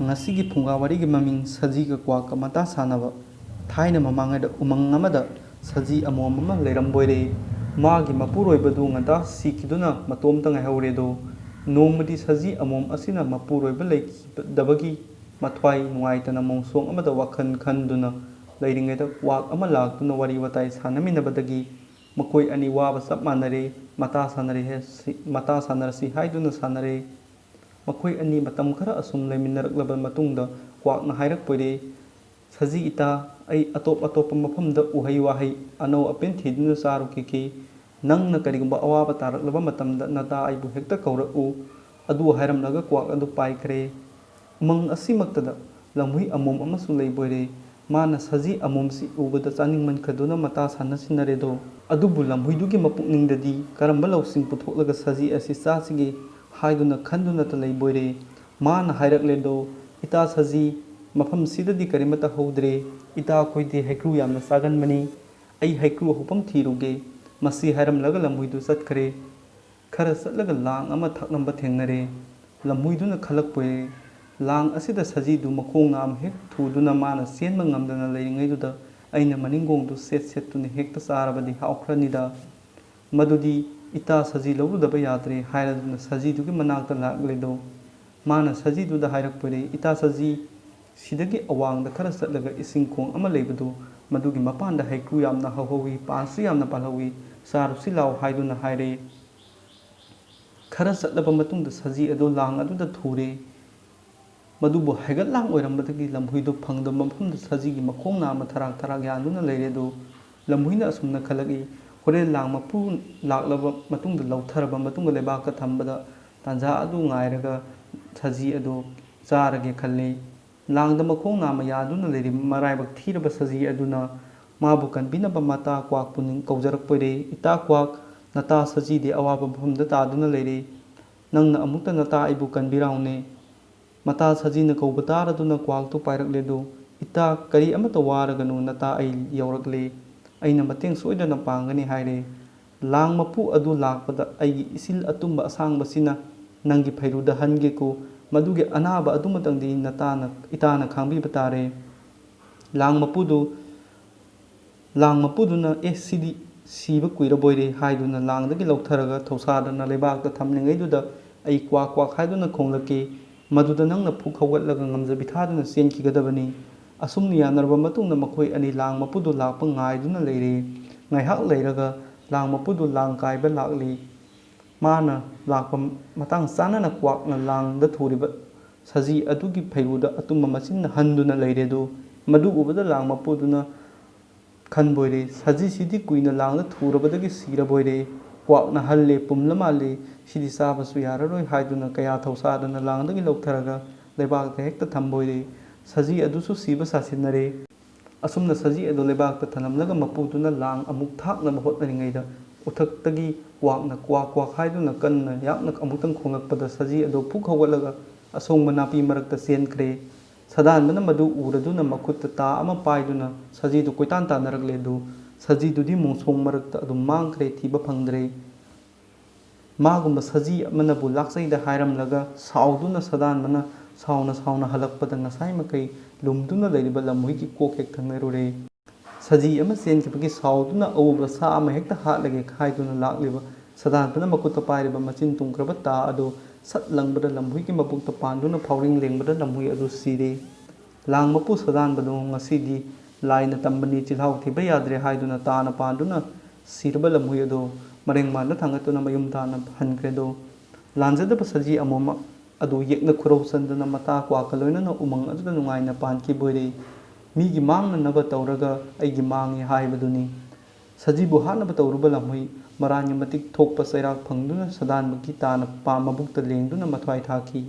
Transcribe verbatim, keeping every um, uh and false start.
ꯉꯁꯤꯒꯤ ꯐꯨꯡꯒꯥ ꯋꯥꯔꯤꯒꯤ ꯃꯃꯤꯡ ꯁꯖꯤꯒ ꯀ꯭ꯋꯥꯛꯀ ꯃꯇꯥ ꯁꯥꯟꯅꯕ꯫ ꯊꯥꯏꯅ ꯃꯃꯥꯡꯉꯩꯗ ꯎꯃꯪ ꯑꯃꯗ ꯁꯖꯤ ꯑꯃꯣꯝ ꯑꯃ ꯂꯩꯔꯝꯕꯣꯏꯔꯦ꯫ ꯃꯥꯒꯤ ꯃꯄꯨꯔꯣꯏꯕꯗꯨ ꯉꯟꯇꯥ ꯁꯤꯈꯤꯗꯨꯅ ꯃꯇꯣꯝꯇ ꯉꯥꯏꯍꯧꯔꯦꯗꯣ꯫ ꯅꯣꯡꯃꯗꯤ ꯁꯖꯤ ꯑꯃꯣꯝ ꯑꯁꯤꯅ ꯃꯄꯨꯔꯣꯏꯕ ꯂꯩꯈꯤꯗꯕꯒꯤ ꯃꯊ꯭ꯋꯥꯏ ꯅꯨꯡꯉꯥꯏꯇꯅ ꯃꯣꯡꯁꯣꯡ ꯑꯃꯗ ꯋꯥꯈꯜ ꯈꯟꯗꯨꯅ ꯂꯩꯔꯤꯉꯩꯗ ꯀ꯭ꯋꯥꯛ ꯑꯃ ꯂꯥꯛꯇꯨꯅ ꯋꯥꯔꯤ ꯋꯥꯇꯥꯏ ꯁꯥꯟꯅꯃꯤꯟꯅꯕꯗꯒꯤ ꯃꯈꯣꯏ ꯑꯅꯤ ꯋꯥꯕ ꯆꯞ ꯃꯥꯟꯅꯔꯦ, ꯃꯇꯥ ꯁꯥꯟꯅꯔꯦ ꯍꯦ-, ꯁꯤ-, ꯃꯇꯥ ꯁꯥꯟꯅꯔꯁꯤ ꯍꯥꯏꯗꯨꯅ ꯁꯥꯟꯅꯔꯦ꯫ ꯃꯈꯣꯏ ꯑꯅꯤ ꯃꯇꯝ ꯈꯔ ꯑꯁꯨꯝ ꯂꯩꯃꯤꯟꯅꯔꯛꯂꯕ ꯃꯇꯨꯡꯗ ꯀ꯭ꯋꯥꯛꯅ ꯍꯥꯏꯔꯛꯄꯣꯏꯔꯦ, "ꯁꯖꯤ ꯏꯇꯥ, ꯑꯩ ꯑꯇꯣꯞ ꯑꯇꯣꯞꯄ ꯃꯐꯝꯗ ꯎꯍꯩ ꯋꯥꯍꯩ ꯑꯅꯧ ꯑꯄꯦꯟ ꯊꯤꯗꯨꯅ ꯆꯥꯔꯨꯈꯤꯒꯦ꯫ ꯅꯪꯅ ꯀꯔꯤꯒꯨꯝꯕ ꯑꯋꯥꯕ ꯇꯥꯔꯛꯂꯕ ꯃꯇꯝꯗ ꯅꯇꯥ ꯑꯩꯕꯨ ꯍꯦꯛꯇ ꯀꯧꯔꯛꯎ"꯫ ꯑꯗꯨ ꯍꯥꯏꯔꯝꯂꯒ ꯀ꯭ꯋꯥꯛ ꯑꯗꯨ ꯄꯥꯏꯈ꯭ꯔꯦ꯫ ꯎꯃꯪ ꯑꯁꯤꯃꯛꯇꯗ ꯂꯝꯍꯨꯏ ꯑꯃꯣꯝ ꯑꯃꯁꯨ ꯂꯩꯕꯣꯏꯔꯦ꯫ ꯃꯥꯅ ꯁꯖꯤ ꯑꯃꯣꯝꯁꯤ ꯎꯕꯗ ꯆꯥꯅꯤꯡꯃꯟꯈ꯭ꯔꯗꯨꯅ ꯃꯇꯥ ꯁꯥꯟꯅꯁꯤꯟꯅꯔꯦꯗꯣ꯫ ꯑꯗꯨꯕꯨ ꯂꯝꯍꯨꯏꯗꯨꯒꯤ ꯃꯄꯨꯛꯅꯤꯡꯗꯗꯤ ꯀꯔꯝꯕ ꯂꯧꯁꯤꯡ ꯄꯨꯊꯣꯛꯂꯒ ꯁꯖꯤ ꯑꯁꯤ ꯆꯥꯁꯤꯒꯦ ꯍꯥꯏꯗꯨꯅ ꯈꯟꯗꯨꯅꯇ ꯂꯩꯕꯣꯏꯔꯦ꯫ ꯃꯥꯅ ꯍꯥꯏꯔꯛꯂꯦꯗꯣ, "ꯏꯇꯥ ꯁꯖꯤ, ꯃꯐꯝꯁꯤꯗꯗꯤ ꯀꯔꯤꯃꯠꯇ ꯍꯧꯗ꯭ꯔꯦ꯫ ꯏꯇꯥ ꯑꯩꯈꯣꯏꯗꯤ ꯍꯩꯀ꯭ꯔꯨ ꯌꯥꯝꯅ ꯆꯥꯒꯟꯕꯅꯤ꯫ ꯑꯩ ꯍꯩꯀ꯭ꯔꯨ ꯍꯧꯐꯝ ꯊꯤꯔꯨꯒꯦ"꯫ ꯃꯁꯤ ꯍꯥꯏꯔꯝꯂꯒ ꯂꯝꯍꯨꯏꯗꯨ ꯆꯠꯈ꯭ꯔꯦ꯫ ꯈꯔ ꯆꯠꯂꯒ ꯂꯥꯡ ꯑꯃ ꯊꯛꯂꯝꯕ ꯊꯦꯡꯅꯔꯦ꯫ ꯂꯝꯍꯨꯏꯗꯨꯅ ꯈꯜꯂꯛꯄꯣꯏꯔꯦ, "ꯂꯥꯡ ꯑꯁꯤꯗ ꯁꯖꯤꯗꯨ ꯃꯈꯣꯡ ꯅꯥꯝ ꯍꯦꯛ ꯊꯨꯗꯨꯅ ꯃꯥꯅ ꯆꯦꯟꯕ ꯉꯝꯗꯅ ꯂꯩꯔꯤꯉꯩꯗꯨꯗ ꯑꯩꯅ ꯃꯅꯤꯡꯒꯣꯡꯗꯨ ꯁꯦꯠ ꯁꯦꯠꯇꯨꯅ ꯍꯦꯛꯇ ꯆꯥꯔꯕꯗꯤ ꯍꯥꯎꯈ꯭ꯔꯅꯤꯗ꯫ ꯃꯗꯨꯗꯤ ꯏꯇꯥ ꯁꯖꯤ ꯂꯧꯔꯨꯗꯕ ꯌꯥꯗ꯭ꯔꯦ" ꯍꯥꯏꯔꯗꯨꯅ ꯁꯖꯤꯗꯨꯒꯤ ꯃꯅꯥꯛꯇ ꯂꯥꯛꯂꯦꯗꯣ꯫ ꯃꯥꯅ ꯁꯖꯤꯗꯨꯗ ꯍꯥꯏꯔꯛꯄꯣꯏꯔꯦ, "ꯏꯇꯥ ꯁꯖꯤ, ꯁꯤꯗꯒꯤ ꯑꯋꯥꯡꯗ ꯈꯔ ꯆꯠꯂꯒ ꯏꯁꯤꯡ ꯈꯣꯡ ꯑꯃ ꯂꯩꯕꯗꯨ, ꯃꯗꯨꯒꯤ ꯃꯄꯥꯟꯗ ꯍꯩꯀ꯭ꯔꯨ ꯌꯥꯝꯅ ꯍꯧꯍꯧꯋꯤ, ꯄꯥꯟꯁꯨ ꯌꯥꯝꯅ ꯄꯥꯜꯍꯧꯋꯤ, ꯆꯥꯔꯨꯁꯤ ꯂꯥꯎ" ꯍꯥꯏꯗꯨꯅ ꯍꯥꯏꯔꯦ꯫ ꯈꯔ ꯆꯠꯂꯕ ꯃꯇꯨꯡꯗ ꯁꯖꯤ ꯑꯗꯨ ꯂꯥꯡ ꯑꯗꯨꯗ ꯊꯨꯔꯦ꯫ ꯃꯗꯨꯕꯨ ꯍꯥꯏꯒꯠ ꯂꯥꯡ ꯑꯣꯏꯔꯝꯕꯗꯒꯤ ꯂꯝꯍꯨꯏꯗꯨ ꯐꯪꯗꯕ ꯃꯐꯝꯗ ꯁꯖꯤꯒꯤ ꯃꯈꯣꯡ ꯅꯥꯝꯃ ꯊꯔꯥꯛ ꯊꯔꯥꯛ ꯌꯥꯟꯗꯨꯅ ꯂꯩꯔꯦ ꯑꯗꯨ꯫ ꯂꯝꯍꯨꯏꯅ ꯑꯁꯨꯝꯅ ꯈꯜꯂꯛꯏ, "ꯍꯣꯔꯦꯟ ꯂꯥꯡ ꯃꯄꯨ ꯂꯥꯛꯂꯕ ꯃꯇꯨꯡꯗ ꯂꯧꯊꯔꯕ ꯃꯇꯨꯡꯗ ꯂꯩꯕꯥꯛꯇ ꯊꯝꯕꯗ ꯇꯥꯟꯖꯥ ꯑꯗꯨ ꯉꯥꯏꯔꯒ ꯁꯖꯤ ꯑꯗꯨ ꯆꯥꯔꯒꯦ ꯈꯜꯂꯤ"꯫ ꯂꯥꯡꯗ ꯃꯈꯣꯡ ꯅꯥꯝꯃ ꯌꯥꯟꯗꯨꯅ ꯂꯩꯔꯤꯕ ꯃꯔꯥꯏꯕꯛ ꯊꯤꯔꯕ ꯁꯖꯤ ꯑꯗꯨꯅ ꯃꯥꯕꯨ ꯀꯟꯕꯤꯅꯕ ꯃꯇꯥ ꯀ꯭ꯋꯥꯛꯄꯨ ꯅꯤꯡ-, ꯀꯧꯖꯔꯛꯄꯣꯏꯔꯦ, "ꯏꯇꯥ ꯀ꯭ꯋꯥꯛ, ꯅꯇꯥ ꯁꯖꯤꯗꯤ ꯑꯋꯥꯕ ꯃꯐꯝꯗ ꯇꯥꯗꯨꯅ ꯂꯩꯔꯦ꯫ ꯅꯪꯅ ꯑꯃꯨꯛꯇ ꯅꯇꯥ ꯑꯩꯕꯨ ꯀꯟꯕꯤꯔꯥꯎꯅꯦ"꯫ ꯃꯇꯥ ꯁꯖꯤꯅ ꯀꯧꯕ ꯇꯥꯔꯗꯨꯅ ꯀ꯭ꯋꯥꯛꯇꯨ ꯄꯥꯏꯔꯛꯂꯦꯗꯨ, "ꯏꯇꯥ, ꯀꯔꯤ ꯑꯃꯠꯇ ꯋꯥꯔꯒꯅꯨ, ꯅꯇꯥ ꯑꯩ ꯌꯧꯔꯛꯂꯦ꯫ ꯑꯩꯅ ꯃꯇꯦꯡ ꯁꯣꯏꯗꯅ ꯄꯥꯡꯒꯅꯤ" ꯍꯥꯏꯔꯦ꯫ "ꯂꯥꯡ ꯃꯄꯨ ꯑꯗꯨ ꯂꯥꯛꯄꯗ ꯑꯩꯒꯤ ꯏꯆꯤꯜ ꯑꯇꯨꯝꯕ ꯑꯁꯥꯡꯕꯁꯤꯅ ꯅꯪꯒꯤ ꯐꯩꯔꯨꯗ ꯍꯟꯒꯦꯀꯣ, ꯃꯗꯨꯒꯤ ꯑꯅꯥꯕ ꯑꯗꯨꯃꯇꯪꯗꯤ ꯅꯇꯥꯅ ꯏꯇꯥꯅ ꯈꯥꯡꯕꯤꯕ ꯇꯥꯔꯦ꯫ ꯂꯥꯡ ꯃꯄꯨꯗꯨ ꯂꯥꯡ ꯃꯄꯨꯗꯨꯅ "ꯑꯦ, ꯁꯤꯗꯤ ꯁꯤꯕ ꯀꯨꯏꯔꯕꯣꯏꯔꯦ" ꯍꯥꯏꯗꯨꯅ ꯂꯥꯡꯗꯒꯤ ꯂꯧꯊꯔꯒ ꯊꯧꯁꯥꯗꯅ ꯂꯩꯕꯥꯛꯇ ꯊꯝꯂꯤꯉꯩꯗꯨꯗ "ꯑꯩ ꯀ꯭ꯋꯥꯛ ꯀ꯭ꯋꯥꯛ" ꯍꯥꯏꯗꯨꯅ ꯈꯣꯡꯂꯛꯀꯦ꯫ ꯃꯗꯨꯗ ꯅꯪꯅ ꯐꯨꯛ ꯍꯧꯒꯠꯂꯒ ꯉꯝꯖꯕꯤ ꯊꯥꯗꯨꯅ ꯆꯦꯟꯈꯤꯒꯗꯕꯅꯤ꯫ ꯑꯁꯨꯝꯅ ꯌꯥꯅꯔꯕ ꯃꯇꯨꯡꯗ ꯃꯈꯣꯏ ꯑꯅꯤ ꯂꯥꯡ ꯃꯄꯨꯗꯨ ꯂꯥꯛꯄ ꯉꯥꯏꯗꯨꯅ ꯂꯩꯔꯦ꯫ ꯉꯥꯏꯍꯥꯛ ꯂꯩꯔꯒ ꯂꯥꯡ ꯃꯄꯨꯗꯨ ꯂꯥꯡ ꯀꯥꯏꯕ ꯂꯥꯛꯂꯤ꯫ ꯃꯥꯅ ꯂꯥꯛꯄ ꯃꯇꯥꯡ ꯆꯥꯅꯅ ꯀ꯭ꯋꯥꯛꯅ ꯂꯥꯡꯗ ꯊꯨꯔꯤꯕ ꯁꯖꯤ ꯑꯗꯨꯒꯤ ꯐꯩꯔꯨꯗ ꯑꯇꯨꯝꯕ ꯃꯆꯤꯟꯅ ꯍꯟꯗꯨꯅ ꯂꯩꯔꯦ ꯑꯗꯨ꯫ ꯃꯗꯨ ꯎꯕꯗ ꯂꯥꯡ ꯃꯄꯨꯗꯨꯅ ꯈꯟꯕꯣꯏꯔꯦ, "ꯁꯖꯤꯁꯤꯗꯤ ꯀꯨꯏꯅ ꯂꯥꯡꯗ ꯊꯨꯔꯕꯗꯒꯤ ꯁꯤꯔꯕꯣꯏꯔꯦ꯫ ꯀ꯭ꯋꯥꯛꯅ ꯍꯜꯂꯦ, ꯄꯨꯝꯂ ꯃꯥꯜꯂꯦ꯫ ꯁꯤꯗꯤ ꯆꯥꯕꯁꯨ ꯌꯥꯔꯔꯣꯏ" ꯍꯥꯏꯗꯨꯅ ꯀꯌꯥ ꯊꯧꯁꯥꯗꯅ ꯂꯥꯡꯗꯒꯤ ꯂꯧꯊꯔꯒ ꯂꯩꯕꯥꯛꯇ ꯍꯦꯛꯇ ꯊꯝꯕꯣꯏꯔꯦ꯫ ꯁꯖꯤ ꯑꯗꯨꯁꯨ ꯁꯤꯕ ꯁꯥꯁꯤꯟꯅꯔꯦ꯫ ꯑꯁꯨꯝꯅ ꯁꯖꯤ ꯑꯗꯨ ꯂꯩꯕꯥꯛꯇ ꯊꯅꯝꯂꯒ ꯃꯄꯨꯗꯨꯅ ꯂꯥꯡ ꯑꯃꯨꯛ ꯊꯥꯛꯅꯕ ꯍꯣꯠꯅꯔꯤꯉꯩꯗ ꯎꯊꯛꯇꯒꯤ ꯀ꯭ꯋꯥꯛꯅ ꯀ꯭ꯋꯥꯛ ꯀ꯭ꯋꯥꯛ ꯍꯥꯏꯗꯨꯅ ꯀꯟꯅ ꯌꯥꯛꯅ ꯑꯃꯨꯛꯇꯪ ꯈꯣꯡꯂꯛꯄꯗ ꯁꯖꯤ ꯑꯗꯨ ꯐꯨꯛ ꯍꯧꯒꯠꯂꯒ ꯑꯁꯣꯡꯕ ꯅꯥꯄꯤ ꯃꯔꯛꯇ ꯆꯦꯟꯈ꯭ꯔꯦ꯫ ꯁꯗꯥꯟꯕꯅ ꯃꯗꯨ ꯎꯔꯗꯨꯅ ꯃꯈꯨꯠꯇ ꯇꯥ ꯑꯃ ꯄꯥꯏꯗꯨꯅ ꯁꯖꯤꯗꯨ ꯀꯣꯏꯇꯥꯟ ꯇꯥꯟꯅꯔꯛꯂꯦ ꯑꯗꯨ ꯁꯖꯤꯗꯨꯗꯤ ꯃꯣꯡꯁꯣꯡ ꯃꯔꯛꯇ ꯑꯗꯨꯝ ꯃꯥꯡꯈ꯭ꯔꯦ, ꯊꯤꯕ ꯐꯪꯗ꯭ꯔꯦ꯫ ꯃꯥꯒꯨꯝꯕ ꯁꯖꯤ ꯑꯃꯅꯕꯨ ꯂꯥꯛꯆꯩꯗ ꯍꯥꯏꯔꯝꯂꯒ ꯁꯥꯎꯗꯨꯅ ꯁꯗꯥꯟꯕꯅ ꯁꯥꯎꯅ ꯁꯥꯎꯅ ꯍꯜꯂꯛꯄꯗ ꯉꯁꯥꯏ ꯃꯈꯩ ꯂꯨꯝꯗꯨꯅ ꯂꯩꯔꯤꯕ ꯂꯝꯍꯨꯏꯒꯤ ꯀꯣꯛ ꯍꯦꯛ ꯊꯪꯅꯔꯨꯔꯦ꯫ ꯁꯖꯤ ꯑꯃ ꯆꯦꯟꯈꯤꯕꯒꯤ ꯁꯥꯎꯗꯨꯅ ꯑꯎꯕ ꯁꯥ ꯑꯃ ꯍꯦꯛꯇ ꯍꯥꯠꯂꯒꯦ ꯍꯥꯏꯗꯨꯅ ꯂꯥꯛꯂꯤꯕ ꯁꯗꯥꯟꯕꯅ ꯃꯈꯨꯠꯇ ꯄꯥꯏꯔꯤꯕ ꯃꯆꯤꯟ ꯇꯨꯝꯈ꯭ꯔꯕ ꯇꯥ ꯑꯗꯨ ꯁꯠ ꯂꯪꯕꯗ ꯂꯝꯍꯨꯏꯒꯤ ꯃꯕꯨꯛꯇ ꯄꯥꯟꯗꯨꯅ ꯐꯥꯎꯔꯤꯡ ꯂꯦꯡꯕꯗ ꯂꯝꯍꯨꯏ ꯑꯗꯨ ꯁꯤꯔꯦ꯫ ꯂꯥꯡ ꯃꯄꯨ ꯁꯗꯥꯟꯕꯗꯨ ꯉꯁꯤꯗꯤ ꯂꯥꯏꯅ ꯇꯝꯕꯅꯤ, ꯆꯤꯜꯍꯥꯎ ꯊꯤꯕ ꯌꯥꯗ꯭ꯔꯦ ꯍꯥꯏꯗꯨꯅ ꯇꯥꯅ ꯄꯥꯟꯗꯨꯅ ꯁꯤꯔꯕ ꯂꯝꯍꯨꯏ ꯑꯗꯨ ꯃꯔꯦꯡ ꯃꯥꯟꯗ ꯊꯥꯡꯒꯠꯇꯨꯅ ꯃꯌꯨꯝ ꯇꯥꯅ ꯍꯟꯈ꯭ꯔꯦꯗꯣ꯫ ꯂꯥꯟꯖꯗꯕ ꯁꯖꯤ ꯑꯃꯣꯝ ꯑꯗꯨ ꯌꯦꯛꯅ ꯈꯨꯔꯧ ꯆꯟꯗꯨꯅ ꯃꯇꯥ ꯀ꯭ꯋꯥꯛꯀ ꯂꯣꯏꯅꯅ ꯎꯃꯪ ꯑꯗꯨꯗ ꯅꯨꯡꯉꯥꯏꯅ ꯄꯥꯟꯈꯤꯕ ꯑꯣꯏꯔꯦ꯫ ꯃꯤꯒꯤ ꯃꯥꯡꯅꯅꯕ ꯇꯧꯔꯒ ꯑꯩꯒꯤ ꯃꯥꯡꯉꯤ ꯍꯥꯏꯕꯗꯨꯅꯤ꯫ ꯁꯖꯤꯕꯨ ꯍꯥꯠꯅꯕ ꯇꯧꯔꯨꯕ ꯂꯝꯍꯨꯏ ꯃꯔꯥꯟꯒꯤ ꯃꯇꯤꯛ ꯊꯣꯛꯄ ꯆꯩꯔꯥꯛ ꯐꯪꯗꯨꯅ ꯁꯗꯥꯟꯕꯒꯤ ꯇꯥꯅ ꯄꯥ-, ꯃꯕꯨꯛꯇ ꯂꯦꯡꯗꯨꯅ ꯃꯊ꯭ꯋꯥꯏ ꯊꯥꯈꯤ꯫